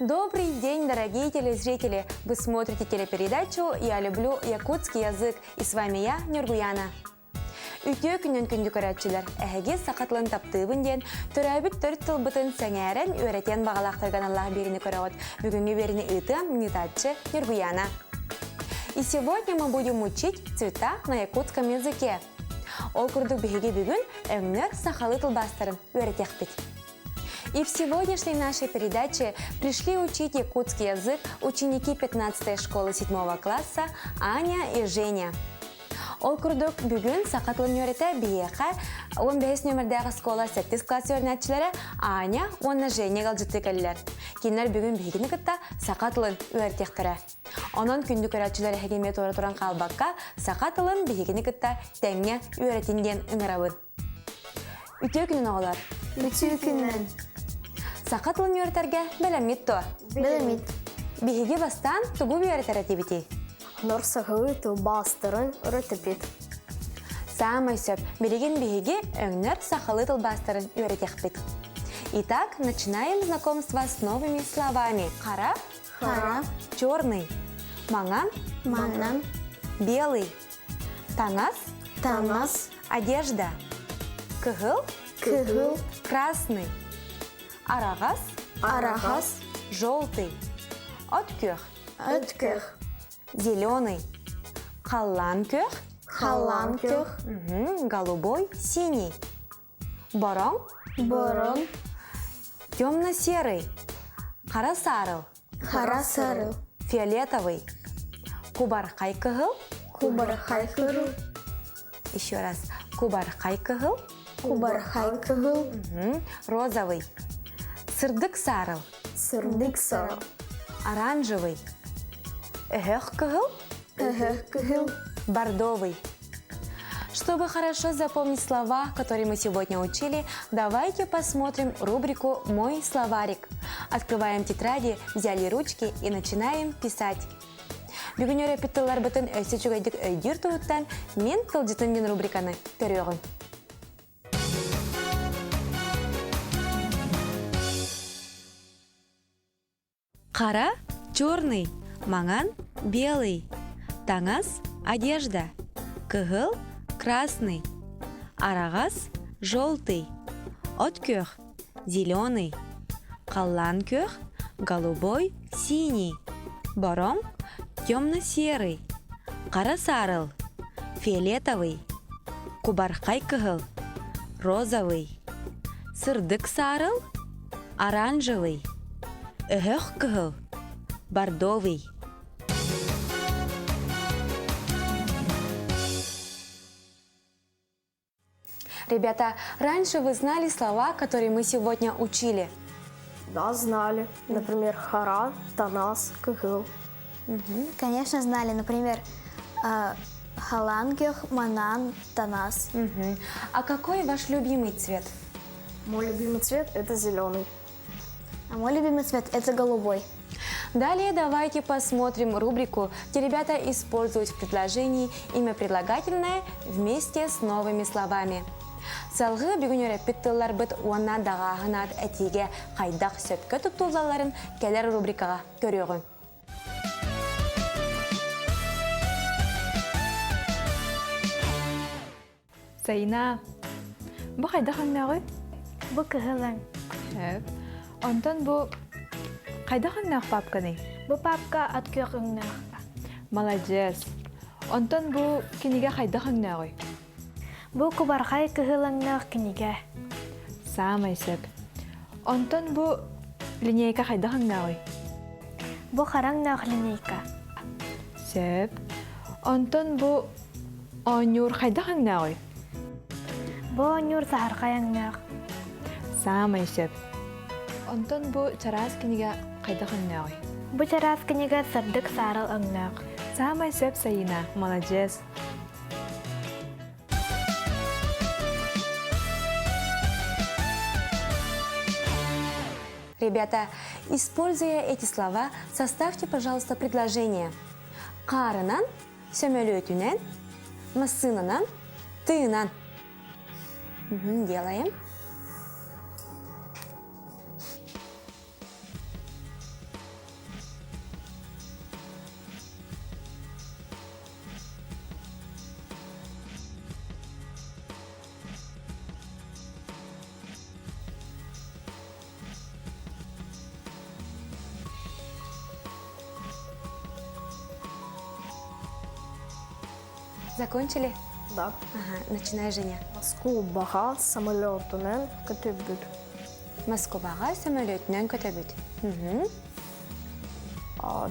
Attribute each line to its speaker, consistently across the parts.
Speaker 1: Добрый день, дорогие телезрители! Вы смотрите телепередачу «Я люблю якутский язык» и с вами я, Нюргуяна. Үтүө күнүн күндү көрөөччүлэр, эһиги саха тылын таптыыбын диэн төрөөбүт төрүт тылбытын сэҥээрэн үөрэтиэн баҕалаахтарга аналлаах биэриини көрөҕүт. Бүгүҥҥү биэриини ыытыам ыытааччы Нюргуяна. И сегодня мы будем учить цвета на якутском языке. Ол курдук биһиги бүгүн өҥнөр сахалыы тылбаастарын үөрэтиэхпит. И в сегодняшней нашей передаче пришли учить якутский язык ученики 15 школы 7 класса Аня и Женя. Ол курдук бүгүн саха тылын үөрэтэ биһиэхэ 15 нүөмэрдээх оскуола сэттис класс үөрэнээччилэрэ Аня уонна Женя ыалдьыттыы кэллилэр. Кинилэр бүгүн биһигини кытта саха тылын үөрэтиэхтэрэ. Онон күндү көрөөччүлэр эһиги эмиэ туора туран хаалбакка саха тылын биһигини кытта тэҥҥэ үөрэтин диэн ыҥырабын. Үтүө күнүн оҕолор!
Speaker 2: Үтүө күнүн!
Speaker 1: Саха тылын үөрэтэргэ бэлэммит дуо?
Speaker 2: Бэлэммит.
Speaker 1: Биһиги бастаан тугу үөрэтэр этибитий?
Speaker 2: Нор сахалыы тылбаастарын ырытыпит.
Speaker 1: Саамай сөп. Билигин биһиги өҥнөр сахалыы тылбаастарын үөрэтиэхпит. Итак, начинаем знакомство с новыми словами. Хара.
Speaker 2: Хара.
Speaker 1: Черный. Маҥан.
Speaker 2: Маҥан.
Speaker 1: Белый. Таҥас.
Speaker 2: Таҥас.
Speaker 1: Одежда. Кыһыл.
Speaker 2: Кыһыл.
Speaker 1: Красный. Араҕас.
Speaker 2: Араҕас.
Speaker 1: Желтый. От күөх.
Speaker 2: От күөх.
Speaker 1: Зеленый. Халлаан күөх.
Speaker 2: Халлаан күөх.
Speaker 1: Голубой, синий. Бороҥ.
Speaker 2: Бороҥ.
Speaker 1: Темно-серый. Хара сарыл.
Speaker 2: Хара сарыл.
Speaker 1: Фиолетовый. Кубархай кыһыл.
Speaker 2: Кубархай кыһыл.
Speaker 1: Еще раз. Кубархай кыһыл.
Speaker 2: Кубархай кыһыл.
Speaker 1: Розовый. Сырдык сарыл.
Speaker 2: Сырдык сарыл.
Speaker 1: Оранжевый. Өһөх кыһыл.
Speaker 2: Өһөх кыһыл.
Speaker 1: Бордовый. Чтобы хорошо запомнить слова, которые мы сегодня учили, давайте посмотрим рубрику «Мой словарик». Открываем тетради, взяли ручки и начинаем писать. Бүгүн өрөппүт тылларбытын өссө үчүгэйдик өйдүүр туһуттан мин тылдьытым диэн рубриканы көрүөҕүм. Хара – черный, маҥан – белый, таҥас – одежда, кыһыл – красный, араҕас – желтый, от күөх – зеленый, халлаан күөх – голубой, синий, бороҥ – темно-серый, хара саарыл – фиолетовый, кубархай кыһыл – розовый, сырдык саарыл – оранжевый. Өһөх кыһыл, бордовый. Ребята, раньше вы знали слова, которые мы сегодня учили?
Speaker 2: Да, знали. Например, хара, танас, кыһыл.
Speaker 3: Конечно, знали. Например, халангех, манан, танас.
Speaker 1: А какой ваш любимый цвет?
Speaker 2: Мой любимый цвет – это зеленый.
Speaker 3: А мой любимый цвет – это голубой.
Speaker 1: Далее давайте посмотрим рубрику, где ребята используют в предложении имя прилагательное вместе с новыми словами. Салгыы бүгүн үөрэппит тылларбыт уонна даҕааһын аат этиигэ хайдах сөпкө туттуллалларын кэлэр рубрикаҕа көрүөҕүҥ.
Speaker 4: Сайына, бу хайдах өҥнөөҕүй?
Speaker 5: Бу кыһыл өҥ.
Speaker 4: Сөп. Онтон бу хайдах өҥнөөх папканый?
Speaker 5: Бу папка от күөх өҥнөөх.
Speaker 4: Маладьыас. Онтон бу кинигэ хайдах өҥнөөҕүй?
Speaker 5: Бу кубархай кыһыл өҥнөөх кинигэ.
Speaker 4: Саамай сөп. Онтон бу линейка хайдах өҥнөөҕүй?
Speaker 5: Бу хара өҥнөөх линейка.
Speaker 4: Сөп. Онтон бу Оонньуур хайдах өҥнөөҕүй?
Speaker 5: Бу оонньуур саһархай өҥнөөх.
Speaker 4: Саамай сөп. Онтон бу чараас кинигэ хайдах өҥнөөҕүй?
Speaker 5: Бу чараас кинигэ сырдык саарыл өҥнөөх.
Speaker 4: Саамай сөп Сайыына, маладьыас.
Speaker 1: Ребята, используя эти слова, составьте, пожалуйста, предложение. Хаарынан сөмөлүөтүнэн, массыынанан, тыынан. Делаем. Закончили?
Speaker 2: Да.
Speaker 1: Ага, начинай, Женя.
Speaker 2: Москубаҕа самолетунан көтөбүт.
Speaker 1: Москваҕа самолетунан көтөбүт. Угу.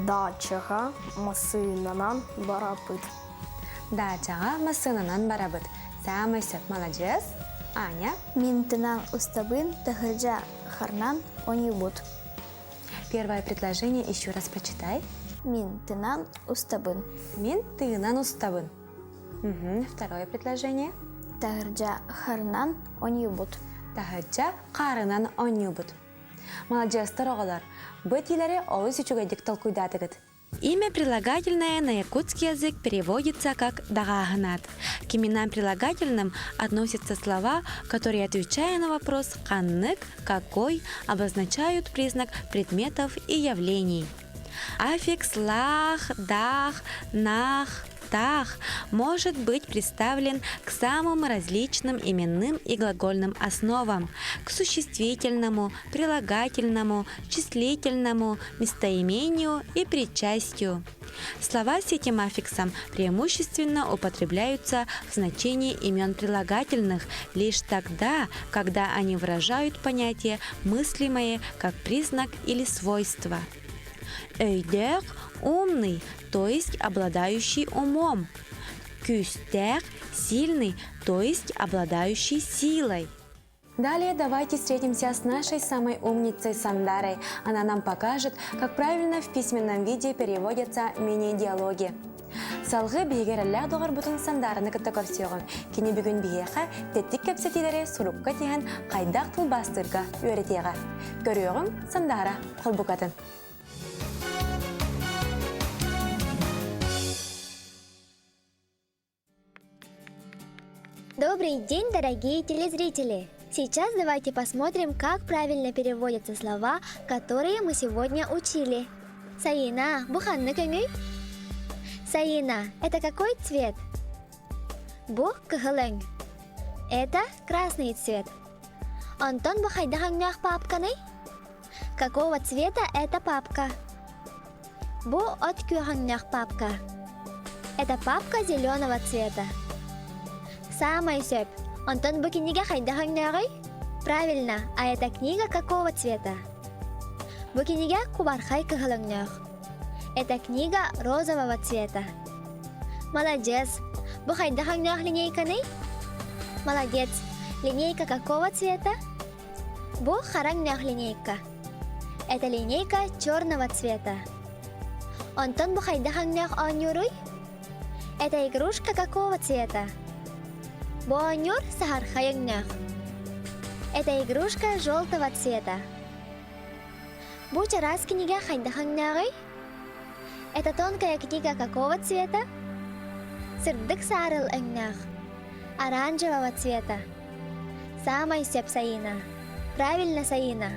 Speaker 2: Дачаҕа массыынанан барабыт.
Speaker 1: Дачаҕа массыынанан барабыт. Саамай сөп, маладьыас. Аня?
Speaker 3: Мин тынан устабын таһырдьа харнан оонньуубут.
Speaker 1: Первое предложение еще раз прочитай.
Speaker 3: Мин тынан устабын.
Speaker 1: Мин тыынан устабын. Угу. Второе предложение.
Speaker 3: Таһырдьа харынан оонньуубут.
Speaker 1: Таһырдьа хаарынан оонньуубут. Маладьыастар оҕолор, бу этиилэри олус үчүгэйдик толкуйдаатыгыт. Имя прилагательное на якутский язык переводится как «даҕааһынаат». К именам прилагательным относятся слова, которые, отвечая на вопрос «ханнык», «какой», обозначают признак предметов и явлений. Аффикс «лах», «дах», «нах», «тах» может быть представлен к самым различным именным и глагольным основам, к существительному, прилагательному, числительному, местоимению и причастию. Слова с этим аффиксом преимущественно употребляются в значении имен прилагательных лишь тогда, когда они выражают понятие мыслимое как признак или свойство. Өйдөөх – умный, то есть обладающий умом. Күүстээх – сильный, то есть обладающий силой. Далее давайте встретимся с нашей самой умницей Сандарой. Она нам покажет, как правильно в письменном виде переводятся мини-диалоги. Салгыы биһиги эрэллээх доҕорбутун Сандараны кытта көрсүөҕүҥ. Кини бүгүн биһиэхэ тэттик кэпсэтиилэри сурукка тиһэн хайдах тылбаастыырга үөрэтиэҕэ. Көрүөҕүҥ Сандара холбукатын.
Speaker 6: Добрый день, дорогие телезрители! Сейчас давайте посмотрим, как правильно переводятся слова, которые мы сегодня учили. Саина, бу ханнык өҥүй? Саина, это какой цвет? Бу кыһыл өҥ. Это красный цвет. Онтон бу хайдах өҥнөөх папканый? Какого цвета эта папка? Бу от күөх өҥнөөх папка. Это папка зеленого цвета. Саамай сөп. Онтон бу кинигэ хайдах өҥнөөҕүй? Правильно, а эта книга какого цвета? Бу кинигэ кубархай кыһыл өҥнөөх. Эта книга розового цвета. Молодец. Бу хайдах өҥнөөх линейканый? Молодец. Линейка какого цвета? Бу хара өҥнөөх линейка. Это линейка черного цвета. Онтон бу хайдах өҥнөөх оонньууруй? Это игрушка какого цвета? Бу оонньуур саһархай өҥнөөх. Это игрушка желтого цвета. Бу чараас кинигэ хайдах өҥнөөҕүй? Это тонкая книга какого цвета? Сырдык саарыл өҥнөөх. Оранжевого цвета. Саамай сөп Саина. Правильно, Саина.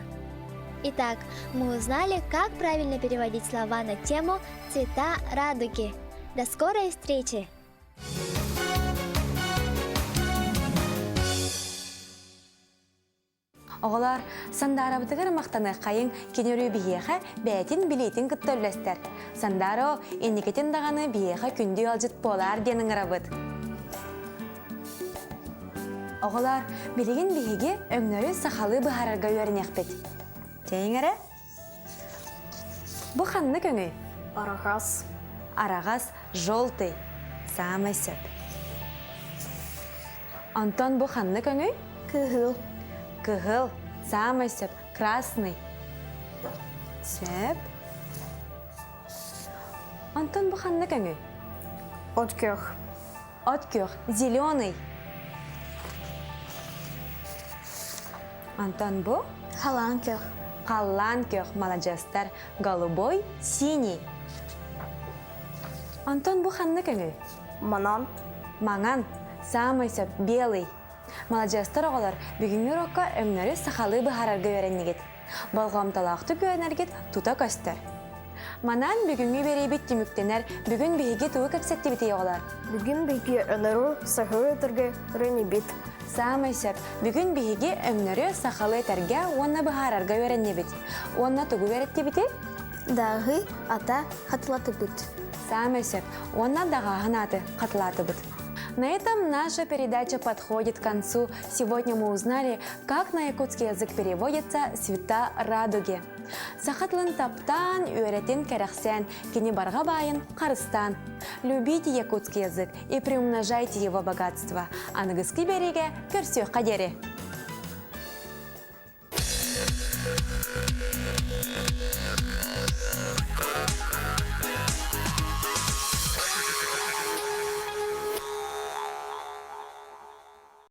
Speaker 6: Итак, мы узнали, как правильно переводить слова на тему «Цвета радуги». До скорой встречи!
Speaker 1: Оҕолор, Сандаарабытыгар махтаныаххайыҥ, кини өрүү биһиэхэ бэйэтин билиитин кытта үллэстэр. Сандааро, инникитин даҕаны биһиэхэ күндү ыалдьыт буолаар диэн ыҥырабыт. Оҕолор, билигин биһиги өҥнөрү сахалыы быһаарарга үөрэниэхпит. Чэйиҥ эрэ. Бу ханнык өҥүй?
Speaker 2: Араҕас.
Speaker 1: Араҕас, желтый. Саамай сөп. Онтон бу ханнык өҥүй?
Speaker 3: Кыһыл.
Speaker 1: Кыһыл. Саамай сөп. Красный. Сөп. Онтон бу ханнык өҥүй?
Speaker 2: От күөх.
Speaker 1: От күөх. Зеленый. Онтон бу?
Speaker 3: Халлаан күөх.
Speaker 1: Халлаан күөх. Маладьыастар. Голубой, синий. Онтон бу ханнык өҥүй?
Speaker 2: Манан.
Speaker 1: Маҥан. Саамай сөп. Белый. Маладьыастар оҕолор, бүгүҥҥү урокка өҥнөрү сахалыы быһаарарга үөрэннигит. Болҕомтолоохтук үөрэнэргит тута көстөр. Манан бүгүҥҥү биэриибит түмүктэнэр. Бүгүн биһиги тугу кэпсэттибитий оҕолор?
Speaker 2: Бүгүн биһиги өҥнөрү сахалыы этэргэ үөрэннибит.
Speaker 1: Саамай сөп. Бүгүн биһиги өҥнөрү сахалыы этэргэ уонна быһаарарга үөрэннибит. Уонна тугу үөрэттибитий?
Speaker 3: Даҕы ата хатылатыбыт.
Speaker 1: Саамай сөп. Уонна даҕааһын ааты хатылаатыбыт. На этом наша передача подходит к концу. Сегодня мы узнали, как на якутский язык переводится «Цвета радуги». Саха тылын таптаан, үөрэтин кэрэхсээн, кини барҕа баайын харыстаан. Любите якутский язык и приумножайте его богатство. Аныгыскы биэриигэ көрсүөххэ диэри!